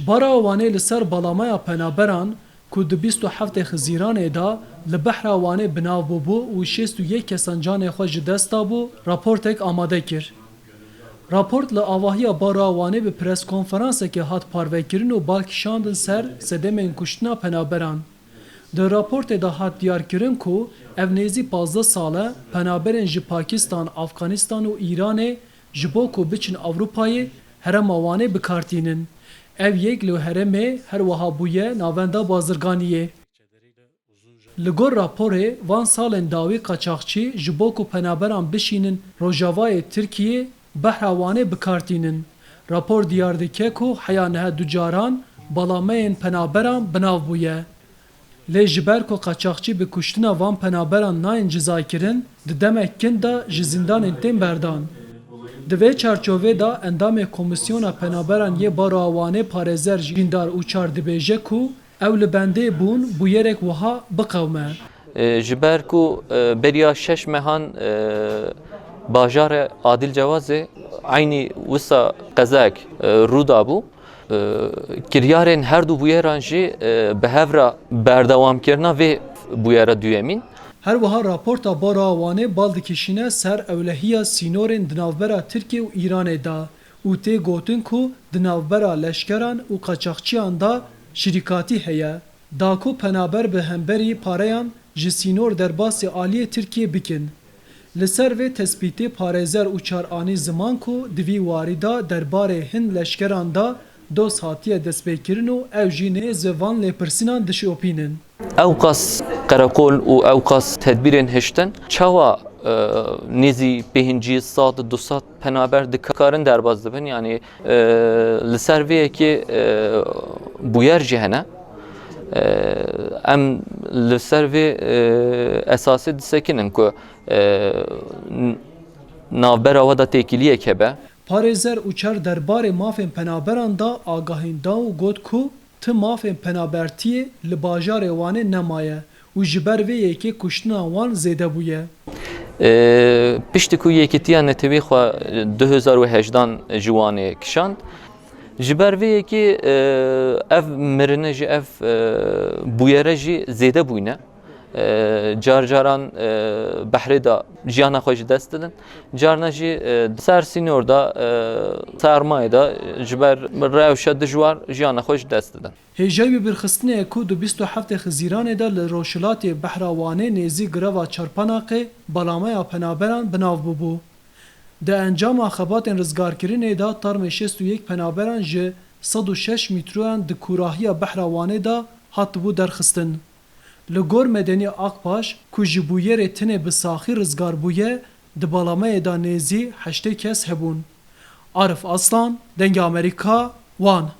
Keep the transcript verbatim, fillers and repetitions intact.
Bara Wanê li ser balameya penaberan ku di bîst û heftê Xizîranê de li behra Wanê bi nav bûbû û şêst û yek kesan canê xwe ji dest dabû, raportek amade kir. Raport li avahiya Bara Wanê bi preskonferansekê hat parvekirin û bal kişandin ser sedemên kuştina penaberan. Di raportê de hat diyarkirin ku ev nêzî pazdeh sal e penaberên ji Pakistan, Afganistan û Îranê ji bo ku biçin Ewropayê herêma Wanê bi kar tînin. Ev yek li herêmê her wiha bûye navenda bazirganiyê. Li gor raporê, van salên dawî qaçaxçî ji bo ku penaberan bişînin Rojavayê Tirkiyê, behra Wanê bi kar tînin. Rapor diyar dike ku heya niha du caran balameyên penaberan bi nav bûye. Lê ji ber ku qaçaxçî bi kuştina van penaberan nayên cizakirin, di demek kin de ji zîndanên tên berdan. Di vê çarçovê de endamê Komîsyona Penaberan yê Baroya Wanê parêzer Jîndar Uçar dibêje ku ew li bendê bûn bûyerek wiha biqewime. E, ji ber ku, e, beriya şeş mehan, e, bajarê Adil Cewazê eynî wisa qezayek, e, rû dabû. E, kiryarên her du bûyeran jî, e, bi hev re berdewamkirina vê bûyera duyemîn. Her wiha raporta Baroya Wanê bal dikişîne ser ewlehiya sînorên di navbera Tirkiye û Îranê de û tê gotin ku di navbera leşkeran û qaçaxçiyan de şirîkatî heye, da ku penaber bi hemberî pareyan ji sînor derbasî aliyê Tirkiyê bikin. Li ser vê tespîtê parêzer Uçar anî ziman ku di vî warî de derbarê hin leşkeran de doz hatiye destpêkirin û ew jî nêz van lêpirsînan dişopînin. Ewqas qereqol û ewqas tedbîrên hiştin çawa, e, nêzî pêncî sed, du sed penaber dikarin derbas dibin? Yanî, e, li ser vê yekê, e, bûyer jî hene. E, em li ser vê, e, esasê disekinin ku, e, n-, navbera we de têkiliyek hebe. Parêzer Uçar derbarê mafên penaberan de agahîn da û got ku ti mafên penabertiyê li bajarê Wanê nemaye û ji ber vê yekê kuştina wan zêde bûye. E, piştî ku Yekîtiya Netewî xwe du hezar û hejdan ji Wanê kişand, ji ber vê yekê, e, ev mirine jî, ev, e, bûyere jî zêde bûyne. E, car caran, e, behrê de jiyana xwe ji dest didin. Carna jî, e, ser sînor de, e, sermayê de ji ber rewşa dijwar jiyana xwe ji dest didin. Hêjayî bi birxistinê ye ku di bîst û heftê Xizîranê de li rojhilatê behra Wanê nêzî girava Çarpanaqê balameya penaberan bi nav bûbû. Di encama xebatên rizgarkirinê de tarmê şêst û yek penaberan ji sed û şeş mîtroyan di kûrahiya behra Wanê de hatibû derxistin. Li gor Medenî Akbaş ku ji bûyerê tinê bi saxî rizgar bûye, di balameyê de nêzî heştê kes hebûn. Arif Aslan, Dengê Amerîka, Wan.